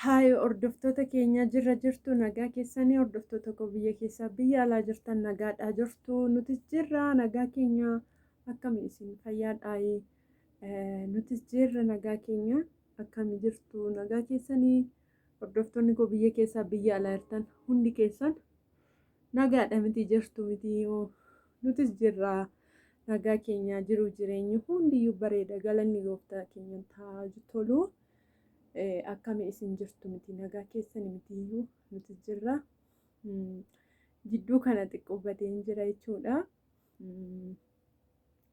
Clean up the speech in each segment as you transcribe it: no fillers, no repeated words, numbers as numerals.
Haay hordoftoota keenya, jirra jirtu? Nagaa keessanii? Hordoftoota koo biyya keessaa, biyya alaa jirtan, nagaadhaa jirtu? Nutis jirra, nagaa keenya. Akkami isin, fayyaadhaayi? Nutis jirra, nagaa keenya. Akkami jirtu, nagaa keessanii? Hordoftoonni koo biyya keessaa, biyya alaa jirtan hundi keessan nagaadha miti? Jirtu miti? Nutis jirra, nagaa keenya. Jiru jireenyi hundiyyuu bareeda, galanni gooftaa keenya taa tolu. Akkami isin, jirtu miti? Nagaa keessan mitiyyuu? Nuti jirra. Jidduu kana xiqqoo badeen jira jechuudha.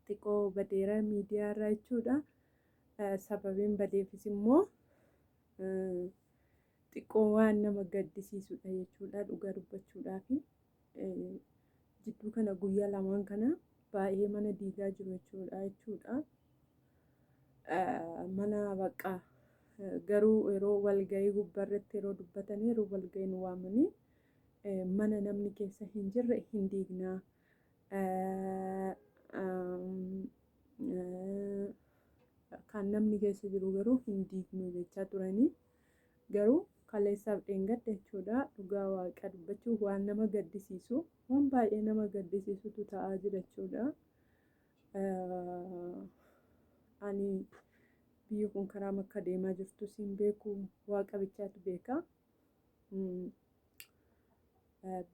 Xiqqoo badeera miidiyaarra jechuudha. Sababiin badeefis immoo xiqqoo waan nama gaddisiisudha jechuudha, dhugaa dubbachuudhaafi. Jidduu kana guyyaa lamaan kana baay'ee mana diigaa jiru jechuudha. Mana bakka garuu yeroo walgahii gubbaarratti yeroo dubbatanii, yeroo walgahii nu waamanii, mana namni keessa hin jirre hin diignaa. Kan namni keessa jiru garuu hin diignu jechaa turanii, garuu kaleessaaf dheengadda jechuudha, dhugaa waaqa dubbachuuf waan nama gaddisiisu, waan baay'ee nama gaddisiisutu ta'aa jira jechuudha. Ani biyyi kun karaa makka deemaa jirtus hin beeku, waaqa bichaatu beeka.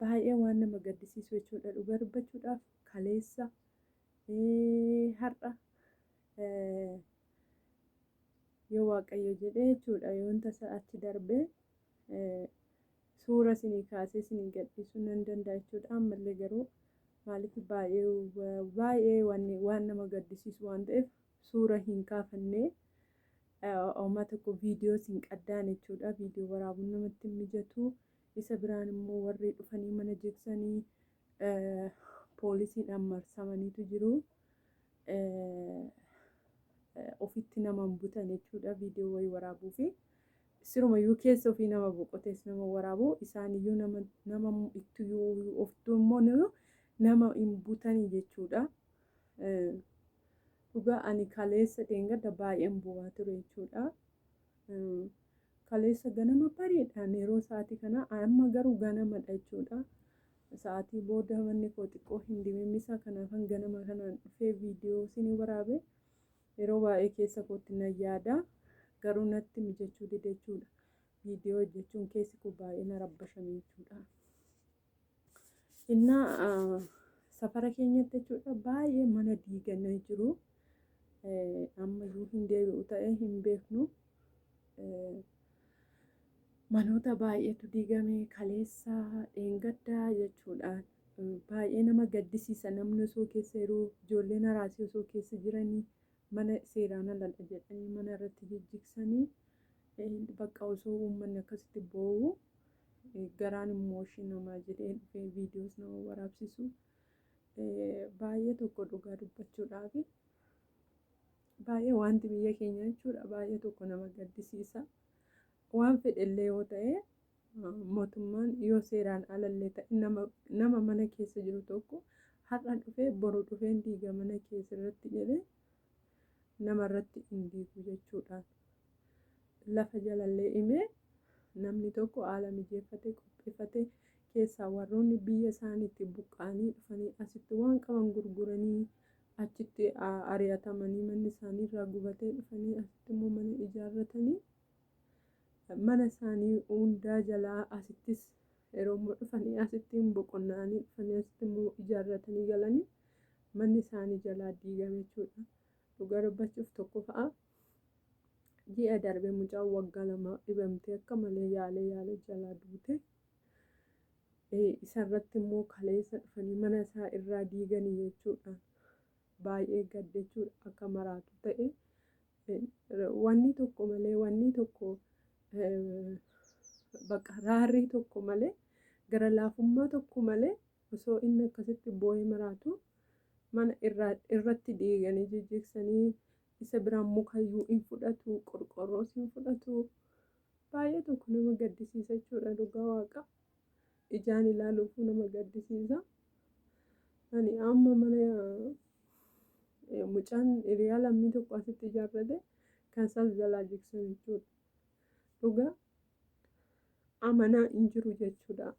Baay'ee waan nama gaddisiisu jechuudha, dhugaa dubbachuudhaaf. Kaleessa, har'a yoo waaqayyo jedhee jechuudha, yoon tasa achi darbee suura isinii kaasee isinii gadhiisuu nan danda'a jechuudha. Ammallee garuu maaliif baay'ee baay'ee waan nama gaddisiisu waan ta'eef suura hin kaafannee, homaa tokko viidiyoos hin qaddaan jechuudha. Viidiyoo waraabuun namatti hin mijatu. Isa biraan immoo warri dhufanii mana jigsanii poolisiidhaan marsamaniitu jiru. Ofitti nama hin butan jechuudha viidiyoo wayii waraabuu fi sirumayyuu keessa ofii nama boqotees nama waraabu, isaaniyyuu nama nama ittiyyuu oftuu immoo nama hin butanii jechuudha. Dhugaa ani kaleessa dheengadda baay'een bu'aa ture jechuudha. Kaleessa ganama bariidhaan yeroo sa'aatii kana, amma garuu ganamadha jechuudha. Sa'aatii booda manni koo xiqqoo hin dimimisa, kanaafan ganama kanaan dhufee viidiyoo isinii waraabe. Yeroo baay'ee keessa kootti nan yaada, garuu natti mijachuu dide jechuudha. Viidiyoo hojjechuun keessi koo baay'ee na rabbashame jechuudha. Innaa safara keenyatti jechuudha baay'ee mana diiganii jiru. Ammayyuu hin deebi'u ta'ee hin beeknu. Manoota baay'eetu diigame kaleessa dheengaddaa jechuudha. Baay'ee nama gaddisiisa, namni osoo keessa yeroo ijoolleen haraasii osoo keessa jiranii mana seeraan aladha jedhanii mana irratti jijjigsanii, bakka osoo uummanni akkasitti boo'u garaan immoo ishii namaa jedhee dhufee viidiyoos nama waraabsisu. Baay'ee tokko dhugaa dubbachuudhaaf baay'ee wanti biyya keenya jechuudha baay'ee tokko nama gaddisiisa. Waan fedhellee yoo ta'e, mootummaan yoo seeraan alallee ta'e, nama mana keessa jiru tokko har'a dhufee boru dhufee diiga mana keessa irratti jedhee nama irratti hin diigu jechuudha. Lafa jalallee himee namni tokko haala mijeeffatee qopheeffatee, keessaa warroonni biyya isaaniitti buqqa'anii dhufanii asitti waan qaban gurguranii, achitti ari'atamanii manni isaanii irraa gubatee dhufanii asitti immoo mana ijaarratanii, mana isaanii hundaa jalaa asittis yeroo immoo dhufanii asitti boqonnaanii dhufanii asitti immoo ijaarratanii galanii manni isaanii jalaa diigame jechuudha. Dhugaa dubbachuuf tokko fa'a ji'a darbe mucaan waggaa 2 dhibamtee akka malee yaalee yaalee jalaa duute. Isarratti immoo kaleessa dhufanii mana isaa irraa diiganii jechuudha. Baay'ee gadde jechuudha, akka maraatu ta'e. Wanni tokko malee, wanni tokko bakka raarrii tokko malee, gara laafummaa tokko malee, osoo inni akkasitti boo'ee maraatu mana irratti diiganii jijjigsanii. Isa biraan mukayyuu hin fudhatu, qorqorroos hin fudhatu. Baay'ee tokko nama gaddisiisa jechuudha, dhugaa waaqa. Ijaan ilaaluuf nama gaddisiisa. Ani amma mana mucaan hiriyaa lammii tokko asitti ijaarrate kan isaas jalaa jigsan jechuudha. Dhugaa. Amanaa hin jiru jechuudha.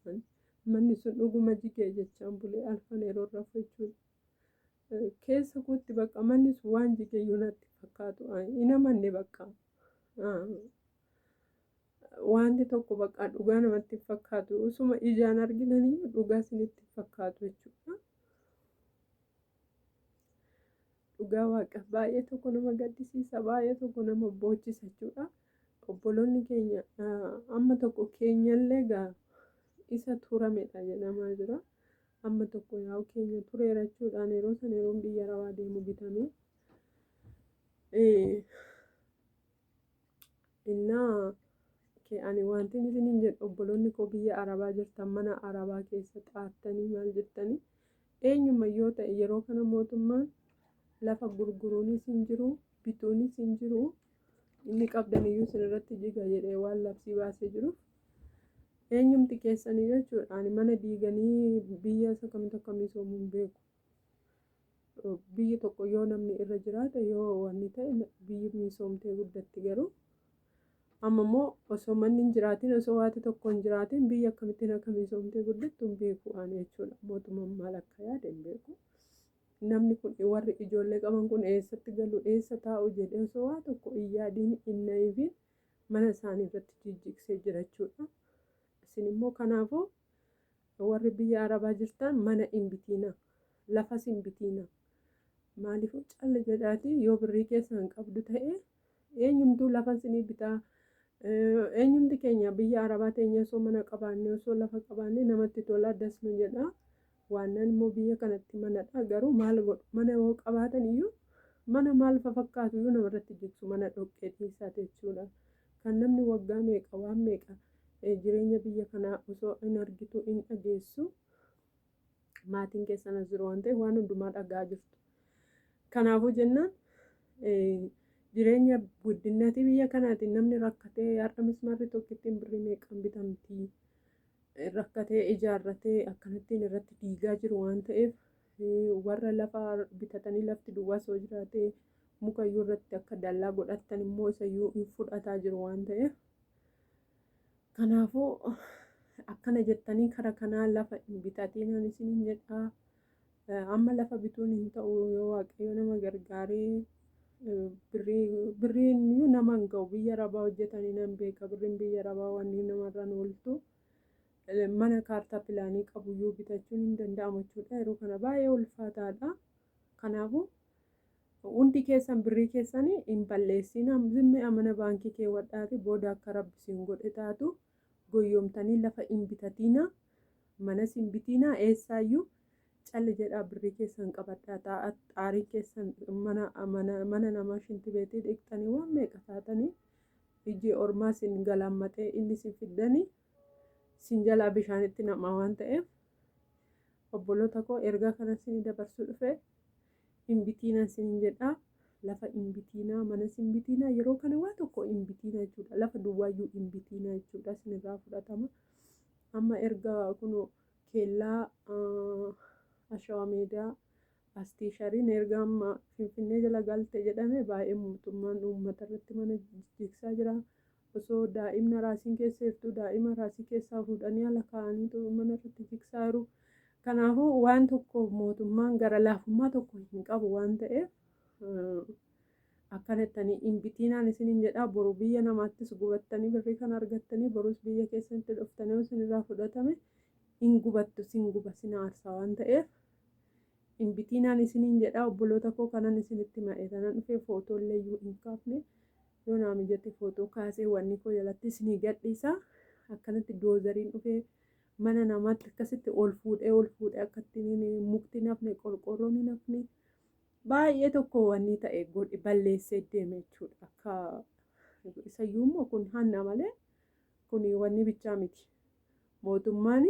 Manni sun dhuguma jigee jechaan bulee halkan yeroo rafu jechuudha. Keessa kootti bakka manni sun waan jigeeyyuu natti fakkaatu hin amanne bakka. Wanti tokko bakka dhugaa namatti fakkaatu osuma ijaan arginanii dhugaa isinitti fakkaatu jechuudha. Dhugaa waaqa baay'ee tokko nama gaddisiisa, baay'ee tokko nama boochisa jechuudha. Obboloonni keenya amma tokko keenyallee gaa isa turamedha jedhamaa jira. Amma tokko yaa'u keenya tureera jechuudhaan yeroo sana yeroon biyya arabaa deemu bitame. Innaa ani wanti isiniin jedhu, obboloonni koo biyya arabaa jirtan, mana arabaa keessa xaartanii maal jettanii, eenyuma yoo ta'e yeroo kana mootummaan lafa gurguruunis hin jiru, bituunis hin jiru, inni qabdaniyyuu isin jiga jedhee waan labsii baasee jiruuf eenyumti keessanii jechuudha. Ani mana diiganii biyya isa kamitti akka misoomuu hin beeku. Biyyi tokko yoo namni irra jiraate, yoo wanni ta'e, biyyi misoomtee guddatti. Garuu amma immoo osoo manni hin jiraatin, osoo waati tokko hin jiraatin, biyya akkamittiin akka misoomtee guddattu hin beeku ani jechuudha. Mootummaan maal akka yaade hin beeku. Namni kun, warri ijoollee qaban kun eessatti galu, eessa taa'u jedhee osoo waa tokko hin yaadiin, hin na'iifin mana isaanii irratti jijjigsee jira jechuudha. Isin immoo kanaafuu warri biyya arabaa jirtan mana hin bitiina, lafas hin bitiina. Maaliifuu calli jedhaatii yoo birrii keessan qabdu ta'e eenyumtuu lafa isinii bitaa. Eenyumti keenya biyya arabaa teenya osoo mana qabaanne, osoo lafa qabaanne namatti tola, das nu jedha. Waannaan immoo biyya kanatti manadha. Garuu maal godhu, mana yoo qabaatan iyyuu mana maal fa fakkaatu iyyuu namarratti jigsu, mana dhoqqee dhiisaati jechuudha. Kan namni waggaa meeqa waan meeqa jireenya biyya kanaa osoo hin argitu hin dhageessu, maatiin keessan as jiru waan ta'eef waan hundumaa dhagaa jirtu. Kanaafuu jennaan jireenya guddinaatii biyya kanaatiin namni rakkatee har'a mismaarri tokkittiin birrii meeqaan bitamtii, rakkatee ijaarratee akkanattiin irratti diigaa jiru waan ta'eef, warra lafa bitatanii lafti duwwaa osoo jiraatee mukayyuu irratti akka dallaa godhatan immoo isayyuu hin fudhataa jiru waan ta'eef. Kanaafuu akkana jettanii kara kanaa lafa hin bitatinaan isiniin jedhaa. Amma lafa bituun hin ta'u. Yoo Waaqayyo nama gargaaree birriin iyyuu nama hin ga'u. Biyya arabaa hojjetanii nan beeka, birriin biyya arabaa wanni namarraan ooltu mana kaartaa pilaanii qabuyyuu bitachuun hin danda'amu jechuudha. Yeroo kana baay'ee ulfaataadha. Kanaafuu hundi keessan birrii keessanii hin balleessinaa. Zimmee mana baankii keewwadhaati booda akka rabbi isin godhe taatu goyyomtanii lafa hin bitatinaa, manas hin bitinaa. Eessaayyuu calli jedhaa birrii keessan qabadhaa taa'aa. Xaarii keessan mana mana mana namaa shinti beetii dhiqxanii waan meeqa taatanii ijji ormaa isin galaammatee inni isin fiddanii isin jalaa bishaanitti namaa waan ta'eef, obboloota koo, ergaa kana isin dabarsuu dhufe. Hin bitiinaa isiniin jedhaa, lafa hin bitiinaa, manas hin bitiinaa, yeroo kana waa tokko hin bitiinaa jechuudha. Lafa duwwaayyuu hin bitiinaa jechuudha, isinirraa fudhatama. Amma erga kun keellaa ashawaa meedaa astiishariin erga amma Finfinnee jala galte jedhame baay'ee mootummaan uummata irratti mana jijjigsaa jira. Osoo daa'imni raasiin keessa jirtu daa'ima raasii keessaa fuudhanii ala kaa'anii mana irratti jigsaa jiru. Kanaafuu waan tokko mootummaan gara laafummaa tokko hin qabu waan ta'eef akkanatti hin bitiinaan isiniin jedhaa. Boru biyya namaattis gubattanii birrii kana argattanii, borus biyya keessatti dhuftanii isinirraa fudhatame hin gubattu, sin guba, sin aarsa waan ta'eef hin bitiinaan isiniin jedhaa. Obboloota koo, kanan isinitti ma'e kanan dhufee footooillee iyyuu hin kaafne. Yoo naa mijate footoo kaasee wanni koo jalatti isinii gadhiisa. Akkanatti doozariin dhufee mana namaatti akkasitti ol fuudhee ol fuudhee akkatti mukti nafne, qorqoorroon hin hafne, baay'ee tokko wanni ta'e godhe balleessee deeme jechuudha. Akka isayyuu immoo kun hanna malee kun wanni bichaa miti. Mootummaan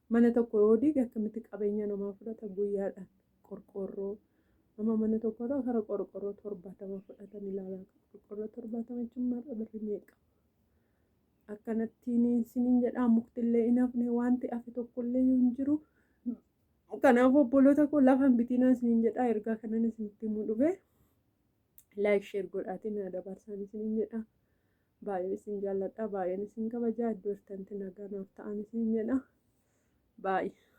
mana tokko yoo diige akkamitti qabeenya namaa fudhata? Guyyaadhaan qorqoorroo amma mana tokkorraa kara qorqoorroo 70 fudhatan ilaalaa. Qorqoorroo 70 jechuun mar'a birri meeqa? Akkanattiin isiniin jedhaa, muktillee hin hafne, wanti hafe tokkollee hin jiru. Kanaaf obboloota koo, lafa hin bitinaa isiniin jedhaa. Ergaa kanan isinitti himuu dhufe. Like, share godhaatiin na dabarsaan isiniin jedhaa. Baay'een isin jaalladha, baay'een isin kabajaa. Iddoo jirtanitti nagaa naaf ta'an isin jedha. Baay'ee.